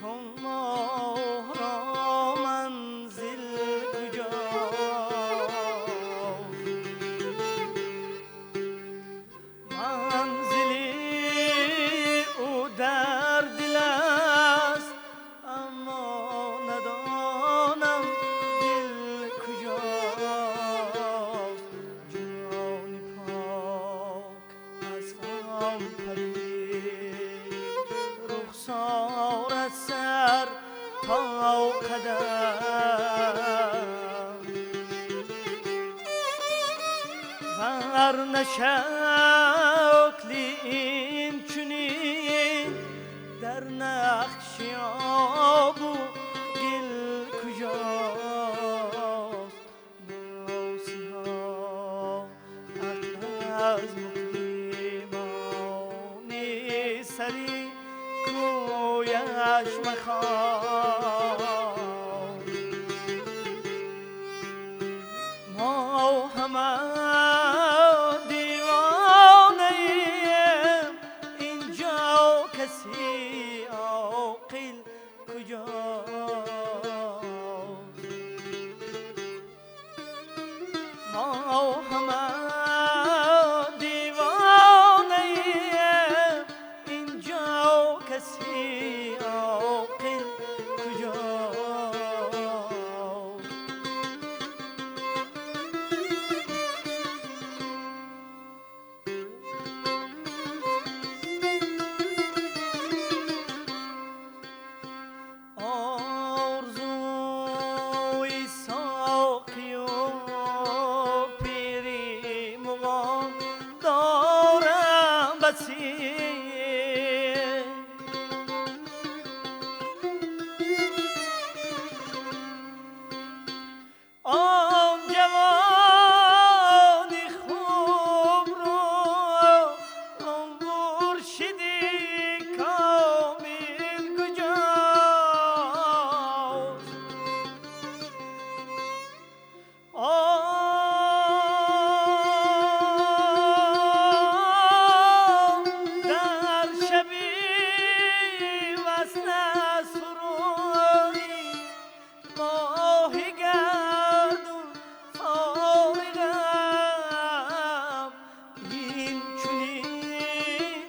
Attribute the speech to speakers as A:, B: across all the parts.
A: کن ماه را منزل کجاست، منزلی او در دل است اما ندانم دل کجاست. جان پاک از غم پرید رخسار از سر تا قدم، ورنه شکلی این چنین در نقش آب و گل کجاست. ناسیها عقل از مقیمان سری کویش مخواه. ما همه دیوانه ایم اینجا کسی عاقل کجاست. ما همه دیوانه ایم اینجا کسی عاقل کجاست. آرزوی ساقی و پیری مغان دارم بسی، آن جوان خوب رو آن مرشدی کامل کجاست. آه در شبی وصل از فروغی ماهی گردون فارغم، این چنین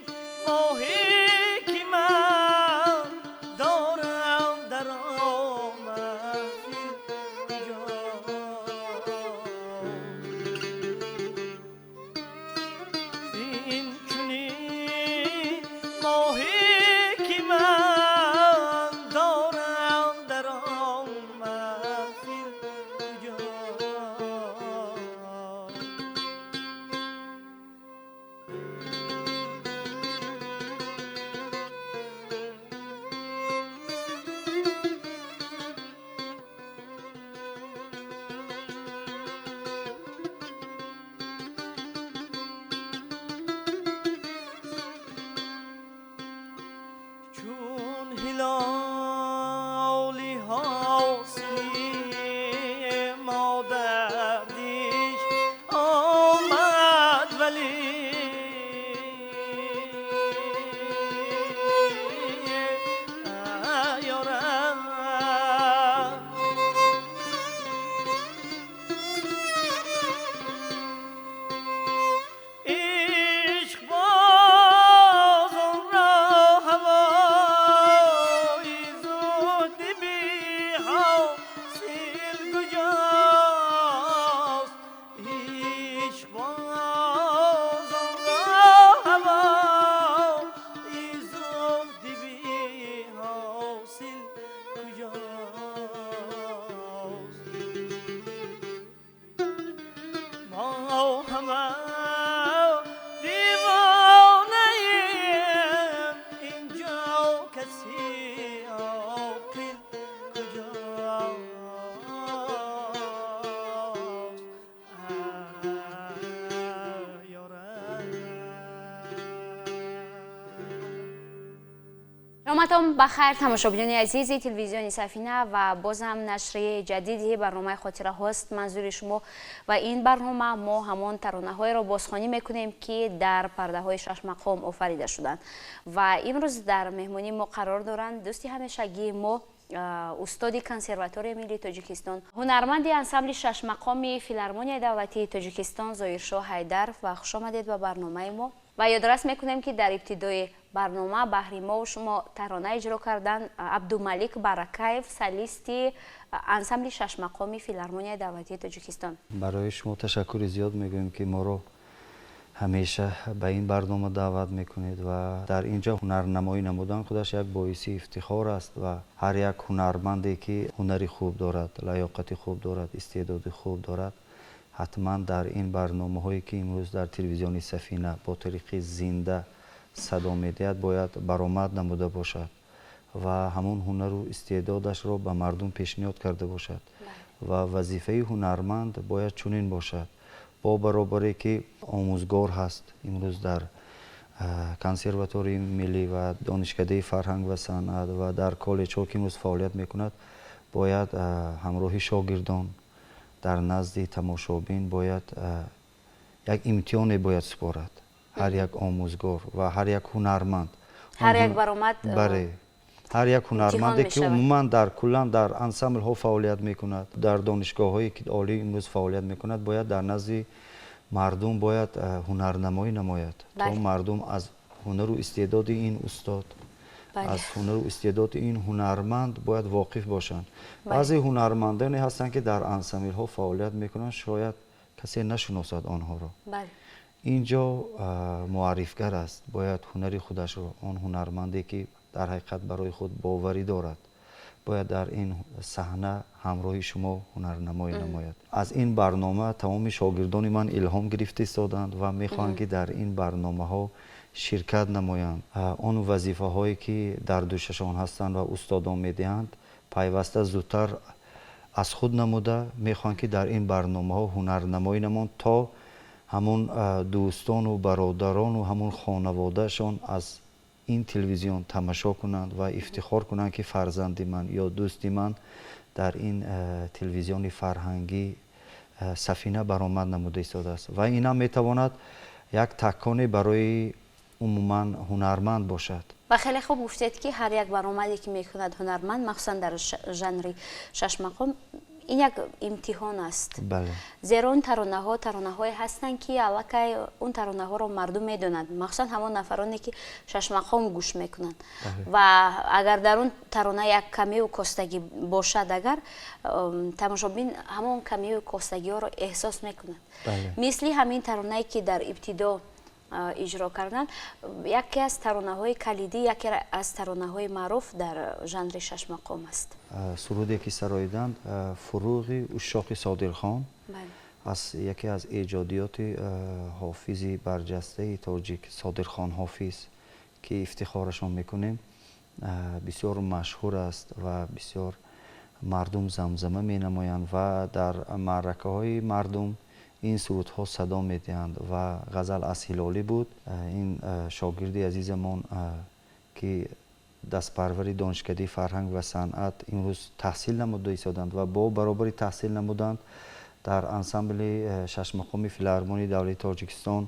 A: ماهی که من دارم در آن محفل کجاست. این چنین ماهی که من دارم در آن محفل کجاست. چون هلالی حاصلی ما دردیش آمد، ولی یارم عشق باز آن را هوای
B: Саломатон ба хайр, тамошобинони азизи телевизиони Сафина, ва бозам нашри ҷадиди барномаи «Хотираҳост» манзури шумо. Ва ин барнома мо ҳамон таронаҳоеро бозхонӣ мекунем, ки дар пардаҳои шашмақом офарида шуданд. Ва имрӯз дар меҳмонии мо қарор доранд дӯсти ҳамешагии мо, устоди Консерваторияи миллии Тоҷикистон, ҳунарманди ансамбли шашмақоми Филармонияи давлатии Тоҷикистон Зоиршоҳ Ҳайдаров. Ва хушомадед ба барномаи мо. Ва ёдрас мекунем, ки дар ибтидои барнома баҳри мо шумо тарона иҷро кардан Абдумалик Баракаев, солисти ансамбли шашмақоми Филармонияи давлатии Тоҷикистон.
C: Барои шумо ташаккури зиёд мегӯем, ки моро ҳамеша ба ин барнома даъват мекунед, ва дар ин ҷо ҳунарнамоӣ намудан худаш як боиси ифтихор аст. Ва ҳар як ҳунарманде, ки ҳунари хуб дорад, лаёқати хуб дорад, истеъдоди хуб дорад, ҳатман дар ин барномаҳое, ки имрӯз дар телевизиони Сафина бо тариқи зинда садо медиҳад, бояд баромад намуда бошад ва ҳамон ҳунару истеъдодашро ба мардум пешниҳод карда бошад. Ва вазифаи ҳунарманд бояд чунин бошад: бо баробаре ки омӯзгор ҳаст, имрӯз дар Консерваторияи миллӣ ва Донишкадаи фарҳанг ва санъат ва дар коллеҷҳо, ки имрӯз фаъолият мекунад, бояд ҳамроҳи шогирдон дар назди тамошобин бояд як имтиҳоне бояд супорад. Ҳар як омӯзгор ва ҳар як ҳунарманд.
B: Ҳар як баромад.
C: Бале, ҳар як ҳунарманде, ки умуман дар куллан дар ансамблҳо фаъолият мекунад, дар донишгоҳҳое ки олӣ имрӯз фаъолият мекунад, бояд дар назди мардум бояд ҳунарнамоӣ намояд, то мардум аз ҳунару истеъдоди ин устод, аз ҳунару истеъдоди ин ҳунарманд бояд воқиф бошанд. Баъзе ҳунармандоне ҳастанд, ки дар ансамблҳо фаъолият мекунанд, шояд касе нашиносад онҳоро. Ин ҷо муаррифгар аст, бояд ҳунари худашро, он ҳунарманде, ки дар ҳақиқат барои худ боварӣ дорад, бояд дар ин саҳна ҳамроҳи шумо ҳунарнамоӣ намояд. Аз ин барнома тамоми шогирдони ман илҳом гирифта истоданд ва мехоҳанд, ки дар ин барномаҳо ширкат намоянд. Он вазифаҳое, ки дар дӯшашон ҳастанд ва устодон медиҳанд, пайваста зудтар аз худ намуда, мехоҳанд, ки дар ин барномаҳо ҳунарнамоӣ намоянд, то ҳамон дӯстону бародарону ҳамон хонаводаашон аз ин телевизион тамошо кунанд ва ифтихор кунанд, ки фарзанди ман ё дӯсти ман дар ин телевизиони фарҳангӣ Сафина баромад намуда истодааст. Ва инам метавонад як таконе барои умуман ҳунарманд бошад.
B: Ва хеле хуб гуфтед, ки ҳар як баромаде, ки мекунад ҳунарманд, махсусан дар жанри шашмақом, ин як имтиҳон аст, зеро он таронаҳо таронаҳое ҳастанд, ки аллакай он таронаҳоро мардум медонанд, махсусан ҳамон нафароне, ки шашмақом гӯш мекунанд. Ва агар дар он тарона як камию костагӣ бошад, агар тамошобин ҳамон камию костагиҳоро эҳсос мекунад. Мисли ҳамин таронае, ки дар ибтидо иҷро карданд, яке аз таронаҳои калидӣ, яке аз таронаҳои маъруф дар жанри шашмақом аст.
C: Суруде, ки сароиданд, «Фуруғи ушшоқи Содирхон», аз яке аз эҷодиёти ҳофизи барҷастаи тоҷик Содирхон Ҳофиз, ки ифтихорашон мекунем, бисёр машҳур аст ва бисёр мардум замзама менамоянд ва дар маъракаҳои мардум ин сурудҳо садо медиҳанд. Ва ғазал аз Ҳилолӣ буд. Ин шогирди азизамон, ки дастпарвари Донишкадаи фарҳанг ва санъат имрӯз таҳсил намуда истоданд ва бо баробари таҳсил намуданд дар ансамбли шашмақоми Филармонии давлати Тоҷикистон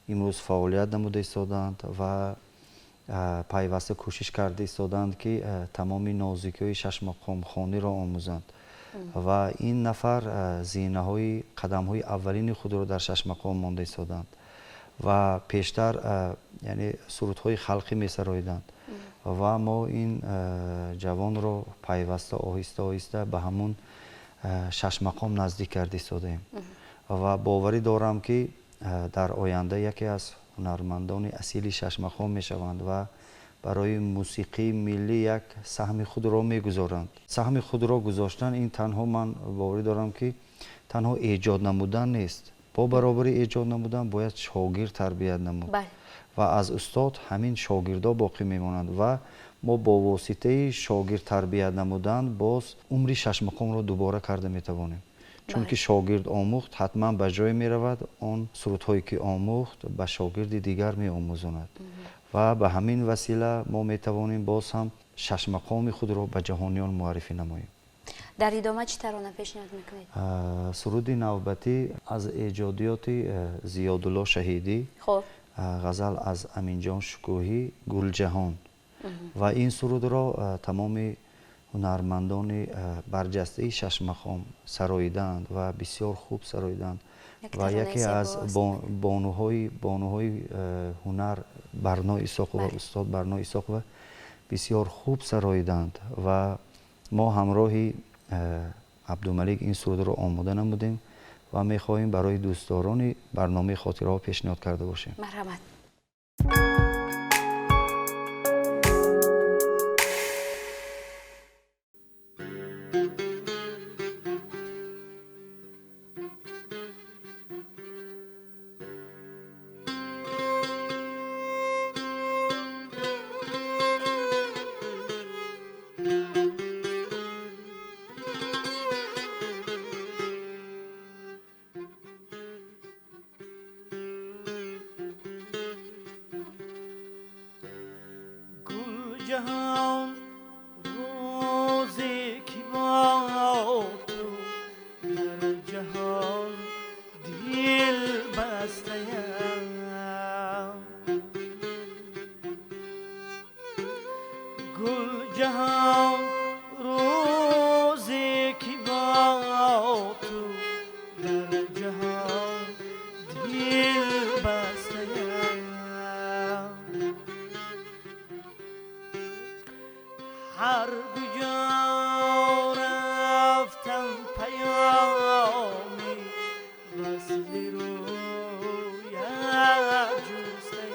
C: имрӯз фаъолият намуда истоданд ва пайваста кӯшиш карда истоданд, ки тамоми нозикиҳои шашмақомхониро омӯзанд. Ва ин нафар зинаҳои қадамҳои аввалини худро дар шашмақом монда истоданд ва пештар, яъне, сурудҳои халқӣ месароиданд. Ва мо ин ҷавонро пайваста, оҳиста оҳиста ба ҳамун шашмақом наздик карда истодаем ва боварӣ дорам, ки дар оянда яке аз ҳунармандони асили шашмақом мешаванд ва барои мусиқии миллӣ як саҳми худро мегузоранд. Саҳми худро гузоштан ин танҳо, ман боварӣ дорам, ки танҳо эҷод намудан нест. Бо баробари эҷод намудан бояд шогирд тарбият намуд ва аз устод ҳамин шогирдо боқӣ мемонанд. Ва мо бо воситаи шогирд тарбият намудан боз умри шашмақомро дубора карда метавонем, чунки шогирд омӯхт, ҳатман ба ҷое меравад, он сурудҳое, ки омӯхт, ба шогирди дигар меомӯзонад. Ва ба ҳамин васила мо метавонем боз ҳам шашмақоми худро ба ҷаҳониён муаррифӣ намоем.
B: Дар идома чӣ тарона пешниҳод мекунед?
C: Суруди навбатӣ аз эҷодиёти Зиёдулло Шаҳидӣ, ғазал аз Аминҷон Шукӯҳӣ, Гулҷаҳон. Ва ин сурудро тамоми ҳунармандони барҷастаи шашмақом сароидаанд ва бисёр хуб сароидаанд. Ва яке аз бонуҳои ҳунар Барно Исоқова, устод Барно Исоқова бисёр хуб сароидаанд ва мо ҳамроҳи Абдумалик ин сурудро омода намудем ва мехоҳем барои дӯстдорони барномаи хотираҳо пешниҳод карда бошем.
B: Марҳамат.
A: جهان روزی که با تو در جهان دل بسته‌ام، گل جهان روزی که با تو در جهان دل بسته‌ام، هر کجا رفتم پیامی وصل رویت جستم،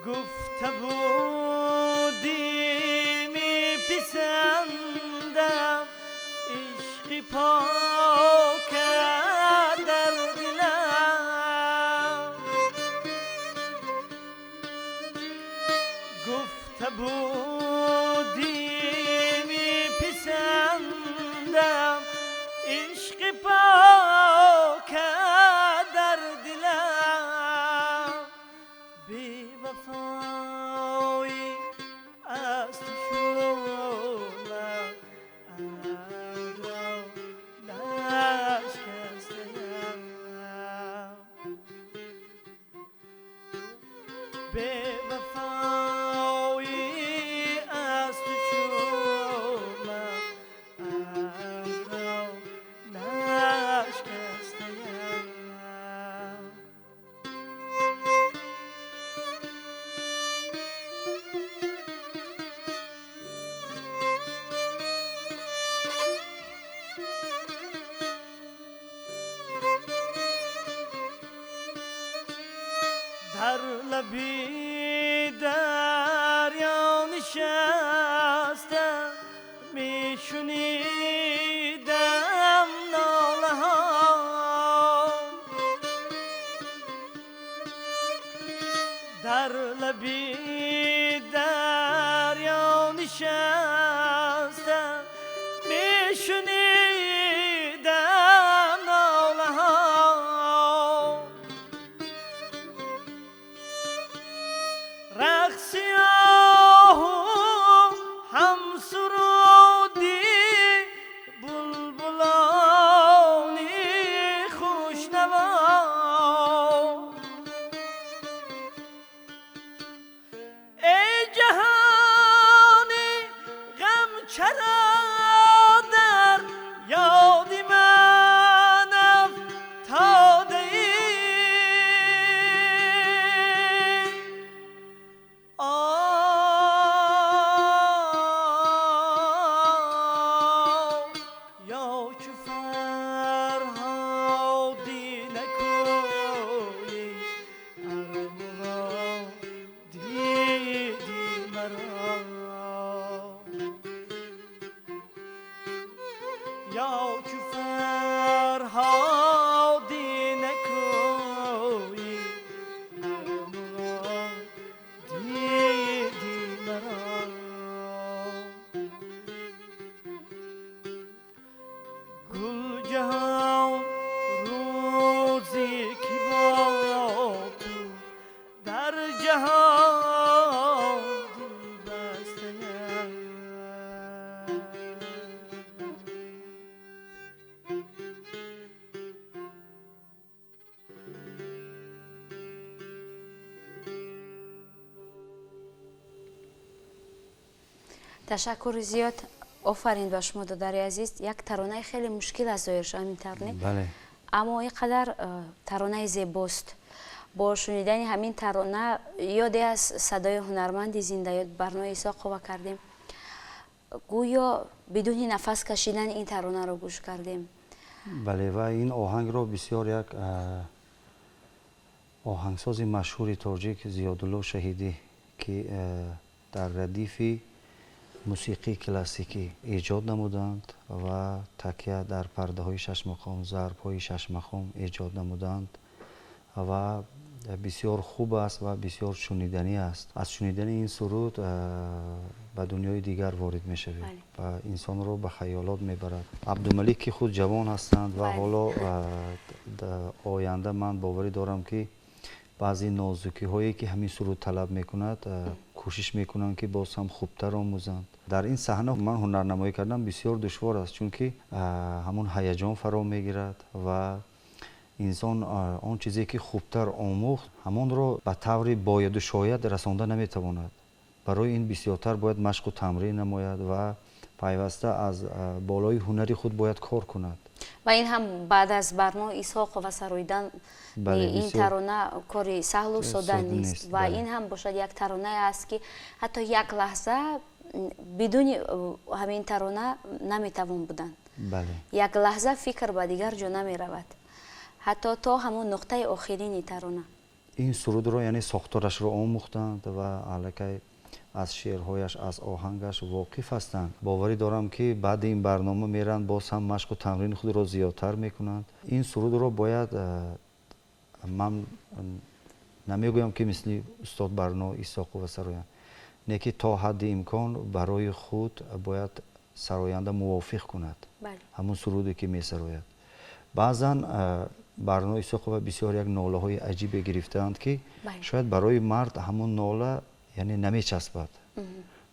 A: گفته بودی میپسندم عشق پاک در دلم، گفته بودی میپسندم عشق پاک در دلم، بی وفایی از تو شدم عهد را نشکستم، بی وفایی از تو شدم عهد را نشکستم. در لبی دریا نشسته می شنیدم ناله ها، در لبی دریا نشسته می شنیدم ناله ها، رقص آهو هم سرودی بلبلانی خوشنوا، ای جهانی غم چرا در یاد من افتاده ای، یا چو فرهادی نکویی ارمغان دیدی مرا، یا چو فرهادی نکویی ارمغان دیدی مرا. گل
B: Ташаккури зиёд, офарин ба шумо, додари азиз. Як таронаи хеле мушкил аст зоҳир шуд ҳамин тароне, аммо ин қадар таронаи зебост. Бо шунидани ҳамин тарона ёде аз садои ҳунарманди зиндаёд Барно Исоқова кардем. Гӯё бидуни нафас кашидан ин таронаро гӯш кардем.
C: Бале, ва ин оҳангро бисёр як оҳангсози машҳури тоҷик Зиёдулло Шаҳидӣ, ки дар радифи мусиқии классикӣ эҷод намуданд ва такя дар пардаҳои шашмақом, зарбҳои шашмақом эҷод намуданд ва бисёр хуб аст ва бисёр шуниданӣ аст. Аз шунидани ин суруд ба дунёи дигар ворид мешавед ва инсонро ба хаёлот мебарад. Абдумалик, ки худ ҷавон ҳастанд ва ҳоло оянда ман боварӣ дорам, ки баъзе нозукиҳое, ки ҳамин суруд талаб мекунад, кӯшиш мекунанд, ки боз ҳам хубтар омӯзанд. Дар ин саҳна ман ҳунарнамоӣ кардан бисёр душвор аст, чунки ҳамун ҳаяҷон фаро мегирад ва инсон он чизе, ки хубтар омӯхт, ҳамонро ба таври бояду шояд расонда наметавонад. Барои ин бисёртар бояд машқу тамрин намояд ва пайваста аз болои ҳунари худ бояд кор кунад.
B: Ва ин ҳам баъд аз Барно Исоқова сароидан ин тарона кори саҳлу сода нест. Ва ин ҳам бошад як таронае аст, ки ҳатто як лаҳза бидуни ҳамин тарона наметавон будан. Як лаҳза фикр ба дигар ҷо намеравад, ҳатто то ҳамон нуқтаи охирини тарона.
C: Ин сурудро, яъне сохторашро омӯхтанд ва аллакай аз шеърҳояш, аз оҳангаш воқиф ҳастанд. Боварӣ дорам, ки баъди ин барнома меранд, боз ҳам машқу тамрини худро зиёдтар мекунанд. Ин сурудро бояд, ман намегӯям, ки мисли устод Барно Исоқова сароянд, не ки то ҳадди имкон барои худ бояд сароянда мувофиқ кунад ҳамун суруде, ки месарояд. Баъзан Барно Исоқова бисёр як нолаҳои аҷибе гирифтаанд, ки шояд барои мард ҳамун нола, яъне, намечаспад,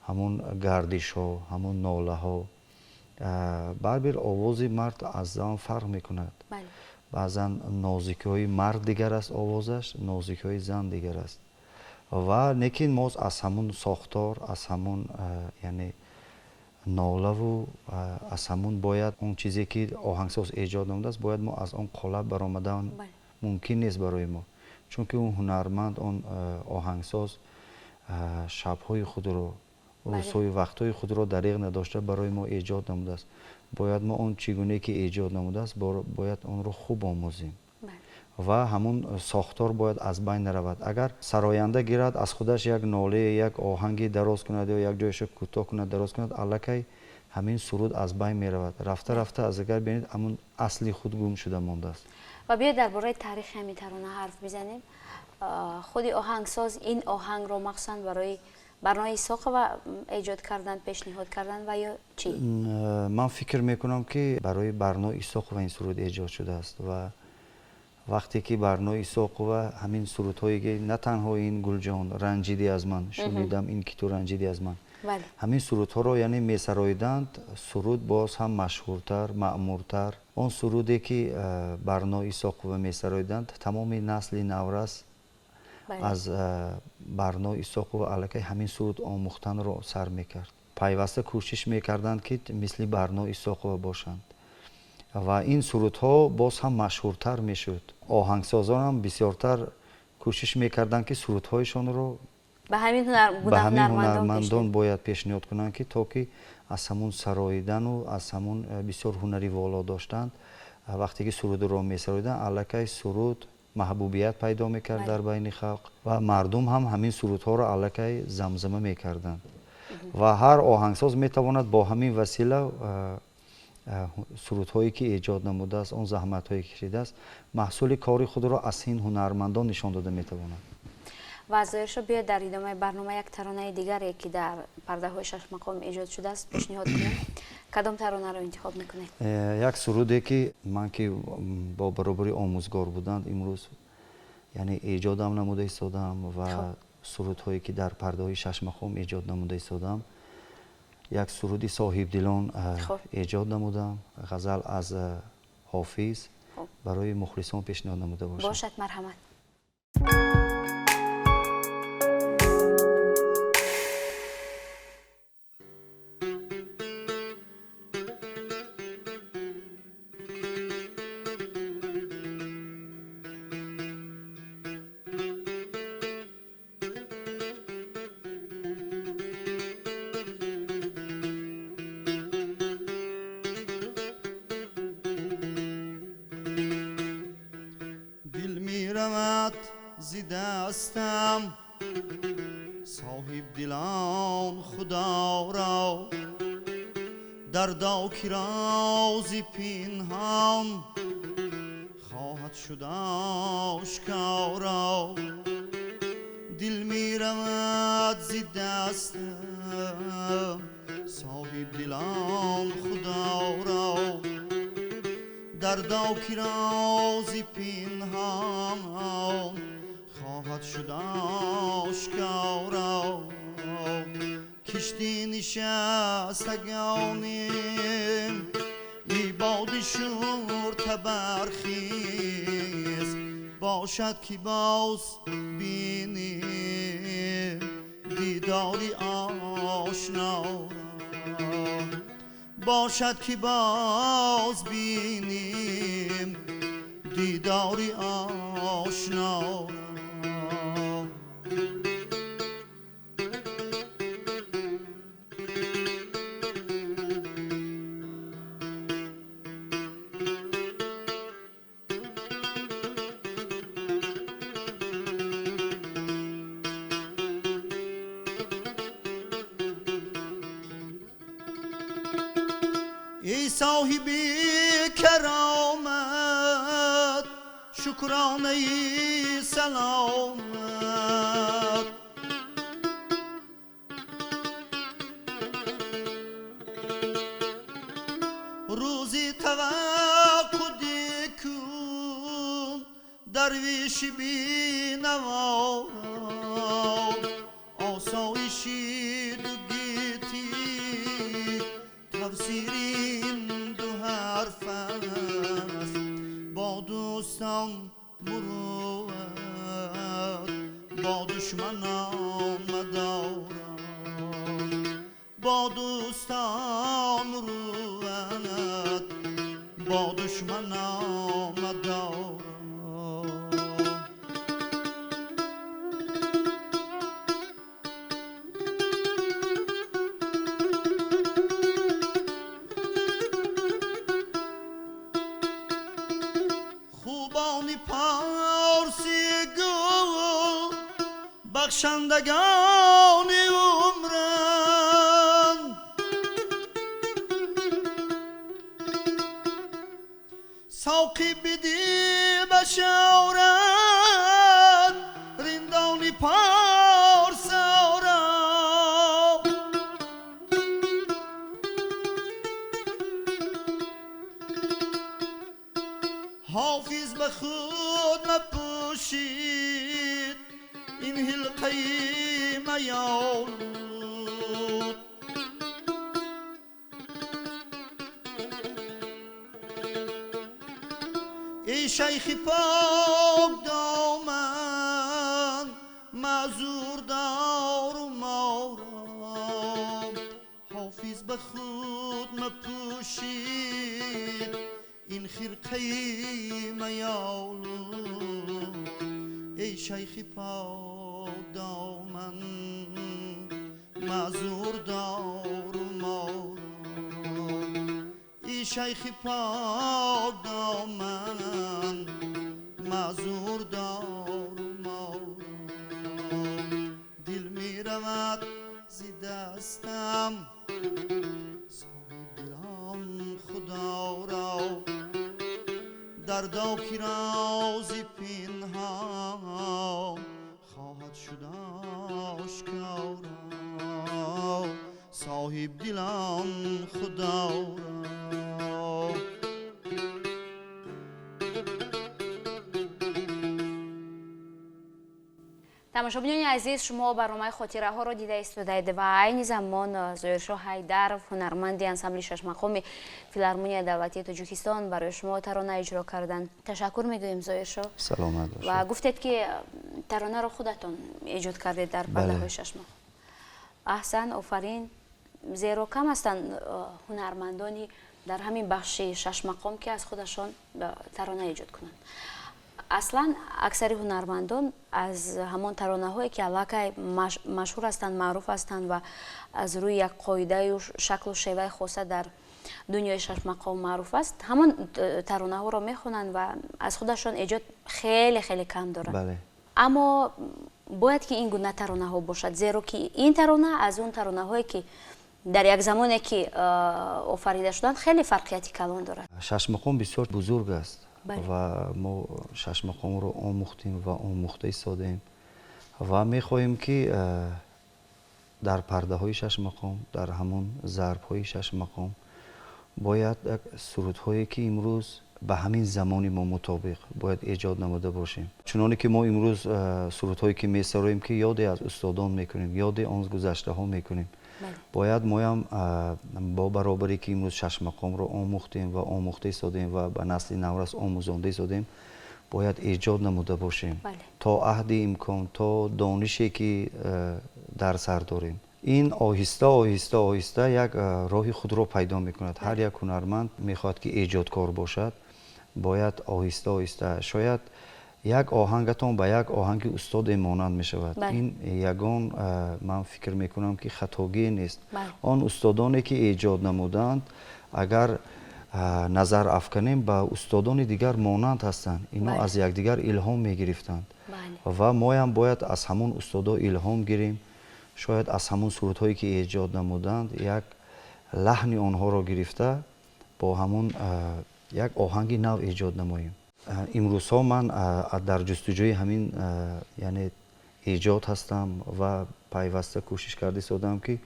C: ҳамун гардишҳо, ҳамун нолаҳо. Барбир овози мард аз зан фарқ мекунад. Баъзан нозикиҳои мард дигар аст овозаш, нозикиҳои зан дигар аст. Ва лекин мо аз ҳамун сохтор, аз ҳамун, яъне, нолаву аз ҳамун бояд он чизе, ки оҳангсоз эҷод намудааст, бояд мо аз он қолаб баромадан мумкин нест барои мо, чунки он ҳунарманд, он оҳангсоз шабҳои худро, рӯзҳои, вақтҳои худро дариғ надошта барои мо эҷод намудааст. Бояд мо он чӣ гуне ки эҷод намудааст, бояд онро хуб омӯзем ва ҳамун сохтор бояд аз байн наравад. Агар сароянда гирад, аз худаш як нолае, як оҳанги дароз кунад ё як ҷояшо кӯтоҳ кунад, дароз кунад, аллакай ҳамин суруд аз байн меравад рафта рафта. Аз агар бинед, ҳамун асли худ гум шуда мондааст.
B: Ва биёед дар бораи таърихи ҳамин тарона ҳарф бизанем. Худи оҳангсоз ин оҳангро махсусан барои Барно Исоқова эҷод кардан, пешниҳод кардан ва ё чӣ?
C: Ман фикр мекунам, ки барои Барно Исоқова ин суруд эҷод шудааст. Ва вақте ки Барно Исоқова ҳамин сурудҳое, ки на танҳо ин «Гулҷон ранҷидӣ аз ман», «Шунидам ин ки ту ранҷидӣ аз ман», ҳамин сурудҳоро, яъне, месароиданд, суруд боз ҳам машҳуртар, маъмуртар. Он суруде, ки Барно Исоқова месароиданд, тамоми насли наврас аз Барно Исоқова аллакай ҳамин суруд омӯхтанро сар мекард. Пайваста кӯшиш мекарданд, ки мисли Барно Исоқова бошанд, ва ин сурудҳо боз ҳам машҳуртар мешуд. Оҳангсозонам бисёртар кӯшиш мекарданд, ки сурудҳояшонро
B: ба ҳамин
C: ба ҳамин ҳунармандон бояд пешниҳод кунанд, ки то ки аз ҳамун сароидану аз ҳамун бисёр ҳунари воло доштанд. Вақте ки сурудро месароиданд, аллакай суруд маҳбубият пайдо мекард дар байни халқ ва мардум ҳам ҳамин сурудҳоро аллакай замзама мекарданд. Ва ҳар оҳангсоз метавонад бо ҳамин васила сурудҳое, ки эҷод намудааст, он заҳматҳое, ки кашидааст, маҳсули кори худро аз ин ҳунармандон нишон дода метавонад.
B: Ва зоҳир шуд, биёед дар идомаи барнома як таронаи дигаре, ки дар пардаҳои шашмақом эҷод шудааст, пешниҳод кунем. Кадом таронаро интихоб мекунед?
C: Як суруде, ки ман, ки бо баробари омӯзгор буданд, имрӯз, яъне, эҷодам намуда истодам ва сурудҳое, ки дар пардаҳои шашмақом эҷод намуда истодам, як суруди «Соҳибдилон» эҷод намудам, ғазал аз Ҳофиз, барои мухлисон пешниҳод намуда бошам.
B: Бошад, марҳамат.
D: зи дастам соҳиб дилон Худоро дардо ки рози пинҳон хоҳад шуд ошкоро дил меравад зи дастам соҳиб дилон Худоро дардо ки рози пинҳон хоҳад шуд ошкоро кишти нишастагонем ибоди шур табархез бошад ки боз бинем дидори ошноро бошад ки боз бинем дидори ошноро. Ey sahibi keramet, şükrane-i selamet. Ruzi tevakkudi kun, dervişi bineva, asayişi dugiti, tafsiri حرف است با دوستان مروت با دشمنان مدارا با دوستان مروت با دشمنان مدارا. بخشندگان عمرم ساقی بدی بشارت رندان پارسا را حافظ به خود مپوشید این حلقه میالود ای شیخ پاک دامن معذور دار و ما را حافظ به خود مپوشید این خرقه میالود ای شیخ پاک دامن معذور دار و ما را ای شیخ پاک دامن معذور دار و ما را دل می رود ز دستم صاحب دلان خدا را دردا کی راز پنهان خواهد شد آشکارا صاحب دلان خدا را.
B: Тамошобинони азиз, шумо барномаи хотираҳоро дида истодаед ва айни замон Зоиршоҳ Ҳайдаров, ҳунарманди ансамбли шашмақоми Филармонияи давлатии Тоҷикистон, барои шумо тарона иҷро карданд. Ташаккур мегӯем, Зоиршоҳ.
C: Саломат бошед.
B: Ва гуфтед, ки таронаро худатон эҷод кардед дар пардаҳои шашмақом. Аҳсан, офарин. Зеро кам ҳастанд ҳунармандони дар ҳамин бахши шашмақом, ки аз худашон тарона эҷод кунанд. Аслан аксари ҳунармандон аз ҳамон таронаҳое, ки аллакай машҳур ҳастанд, маъруф ҳастанд ва аз рӯи як қоидаю шаклу шеваи хоса дар дунёи шашмақом маъруф аст, ҳамон таронаҳоро мехонанд ва аз худашон эҷод хеле хеле кам доранд. Аммо бояд ки ин гуна таронаҳо бошад, зеро ки ин тарона аз он таронаҳое ки дар як замоне ки офарида шуданд хеле фарқияти калон дорад.
C: Шашмақом бисёр бузург аст ва мо шашмақомро омӯхтем ва омӯхта истодаем ва мехоҳем ки дар пардаҳои шашмақом, дар ҳамон зарбҳои шашмақом бояд як сурудҳое ки имрӯз ба ҳамин замони мо мутобиқ бояд эҷод намуда бошем. Чуноне ки мо имрӯз сурудҳое ки месароем, ки ёде аз устодон мекунем, ёде он гузаштаҳо мекунем, бояд моям бо баробаре ки имрӯз шашмақомро омӯхтем ва омӯхта истодаем ва ба насли наврас омӯзонда истодаем, бояд эҷод намуда бошем то аҳди имкон, то донише ки дар сар дорем. Ин оҳиста оҳиста оҳиста як роҳи худро пайдо мекунад. Ҳар як ҳунарманд мехоҳад ки эҷодкор бошад, бояд оҳиста оҳиста, шояд як оҳангатон ба як оҳанги устоде монанд мешавад. Ин ягон, ман фикр мекунам ки хатогие нест. Он устодоне ки эҷод намуданд, агар назар афканем, ба устодони дигар монанд ҳастанд. Ино аз якдигар илҳом мегирифтанд ва моям бояд аз ҳамон устодо илҳом гирем. Шояд аз ҳамон сурудҳое ки эҷод намуданд як лаҳни онҳоро гирифта бо ҳамон як оҳанги нав эҷод намоем. Имрӯзҳо ман дар ҷустуҷӯи ҳамин яъне эҷод ҳастам ва пайваста кӯшиш карда истодам ки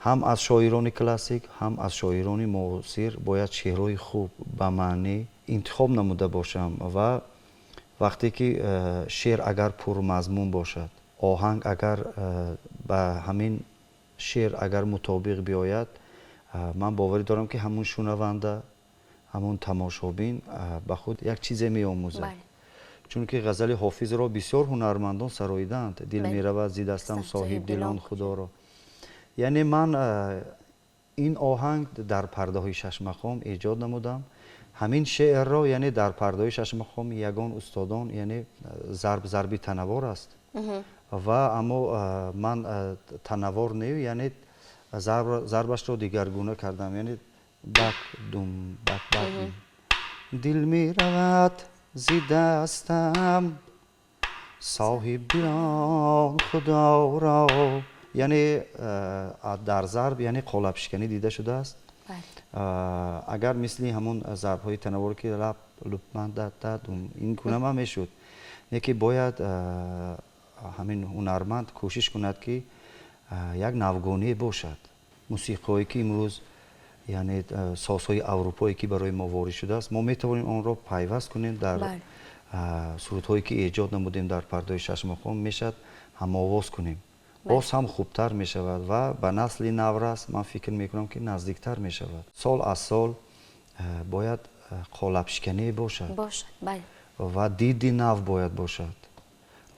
C: ҳам аз шоирони классик, ҳам аз шоирони муосир бояд шеърҳои хуб ба маънӣ интихоб намуда бошам. Ва вақте ки шеър агар пурмазмун бошад, оҳанг агар ба ҳамин шеър агар мутобиқ биёяд, ман боварӣ дорам ки ҳамун шунаванда, ҳамун тамошобин ба худ як чизе меомӯзад. Чунки ғазали Ҳофизро бисёр ҳунармандон сароидаанд. Дил меравад зи дастам соҳибдилон худоро. Яъне ман ин оҳанг дар пардаҳои шашмақом эҷод намудам. Ҳамин шеърро яъне дар пардаҳои шашмақом ягон устодон, яъне зарби танавор аст. Ва аммо ман танавор не, яъне зарбашро дигаргуна кардам. Яъне бак дум бак бак. Дил меравад зи дастам соҳибдилон худоро. Яъне дар зарб яъне қолабшиканӣ дида шудааст. Агар мисли ҳамон зарбҳои танавор ки лаб лупман да да дум ин гуна ма мешуд, не ки бояд ҳамин ҳунарманд кӯшиш кунад ки як навгоние бошад. Мусиқиҳое ки имрӯз яъне созҳои аврупое ки барои мо ворид шудааст, мо метавонем онро пайваст кунем дар сурудҳое ки эҷод намудем дар пардаҳои шашмақом, мешавад ҳамовоз кунем, боз ҳам хубтар мешавад ва ба насли наврас ман фикр мекунам ки наздиктар мешавад. Сол аз сол бояд қолабшиканӣ бошад ва диди нав бояд бошад.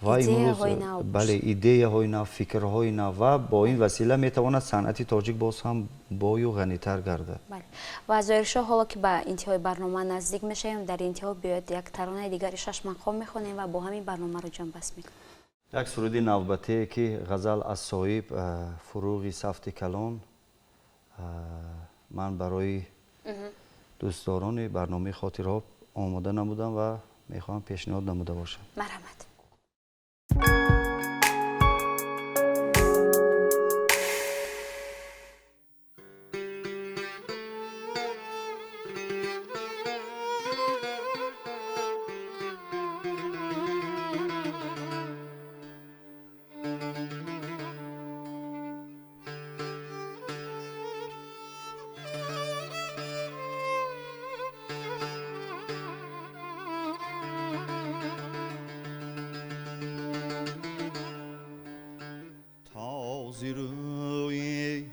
C: Ва имрӯз бале, идеяҳои нав, фикрҳои нав, ва бо ин васила метавонад санъати тоҷик боз ҳам бою ғанитар гардад.
B: Ва Зоҳиршоҳ, ҳоло ки ба интиҳои барнома наздик мешавем, дар интиҳо биёед як таронаи дигари шашмақом мехонем ва бо ҳамин барномаро ҷамъбаст мекунем.
C: Як суруди навбатие ки ғазал аз соҳиб Фуруғи Сафти Калон ман барои дӯстдорони барномаи хотирҳо омода намудам ва мехоҳам пешниҳод намуда бошам.
B: Марҳамат.
D: روی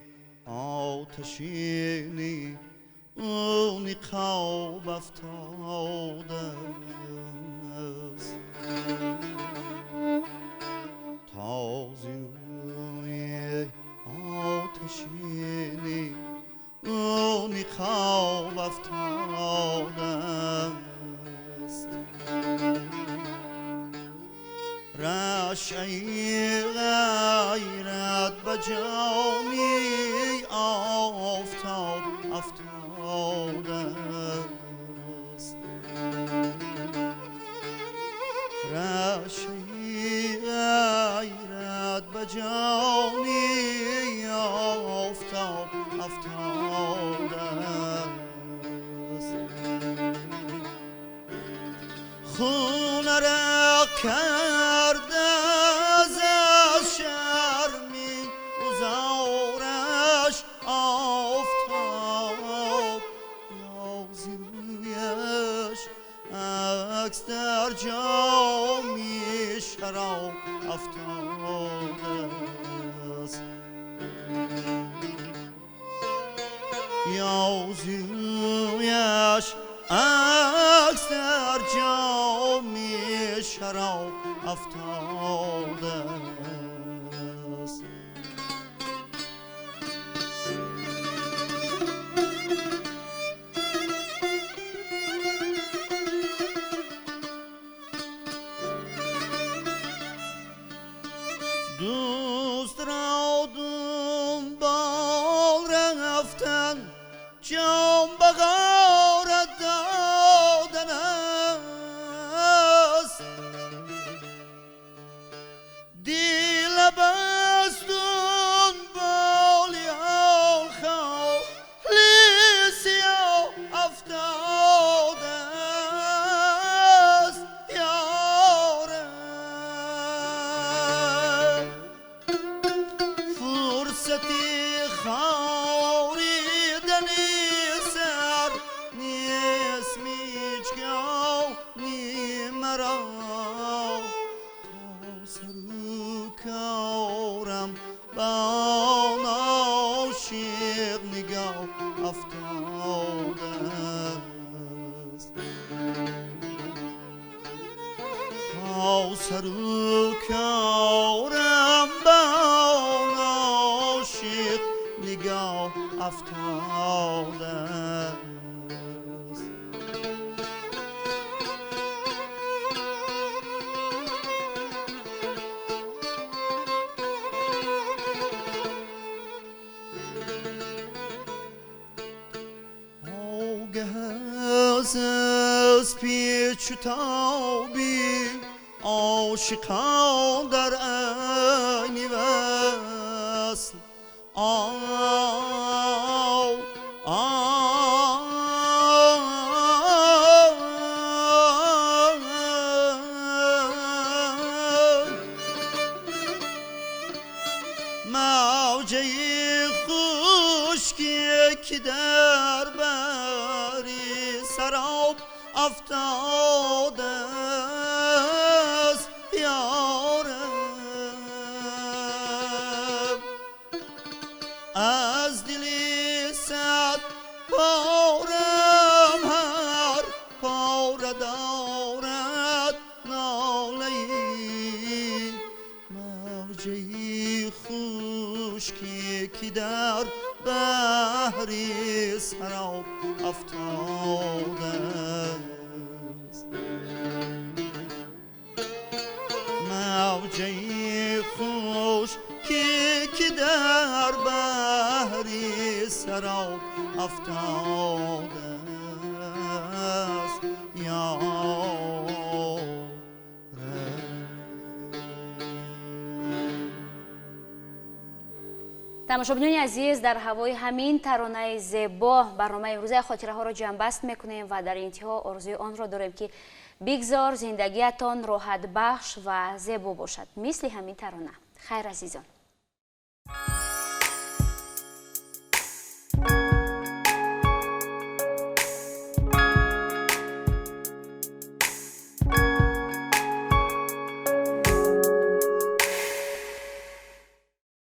D: آتشینی او نقاب افتاده است، تا روی آتشینی او نقاب افتاده است. رشعی غیرت به جامی آفتاب افتاده است، رشعی به جامی آفتاب افتاده است. خون را کرده از شرمی گذارش آفتاب، یا زیرویش عکس در جامی شراب افتاده است. یا زیرویش عکس در جامی شراب افتاده است. دوست را دنبال رفتن جان به غارت دادن است. دل بست دنبال آن خالی سیاه افتاده است. یارم فرصتی خاریدن سر نیست میچگانی مرا، تا سر کارم با عاشق نگاه افتاده است. تا سر کارم با عاشق نگاه افتاده است. آگه از پیچ و تابی عاشقان در عین وصل، آو آو موجه خشکی که در بری سراب افتاده است. یارم از دل صد پارم هر پاره دارد ناله‌ای، موجه خشکی که در بحری سراب افتاده است. موجه خشکی که در بحری سراب افتاده است. یا
B: тамошобинони азиз, дар ҳавои ҳамин таронаи зебо барномаи имрӯзаи хотираҳоро ҷамъбаст мекунем ва дар интиҳо орзуи онро дорем, ки бигзор зиндагиятон роҳатбахш ва зебо бошад, мисли ҳамин тарона. Хайр, азизон.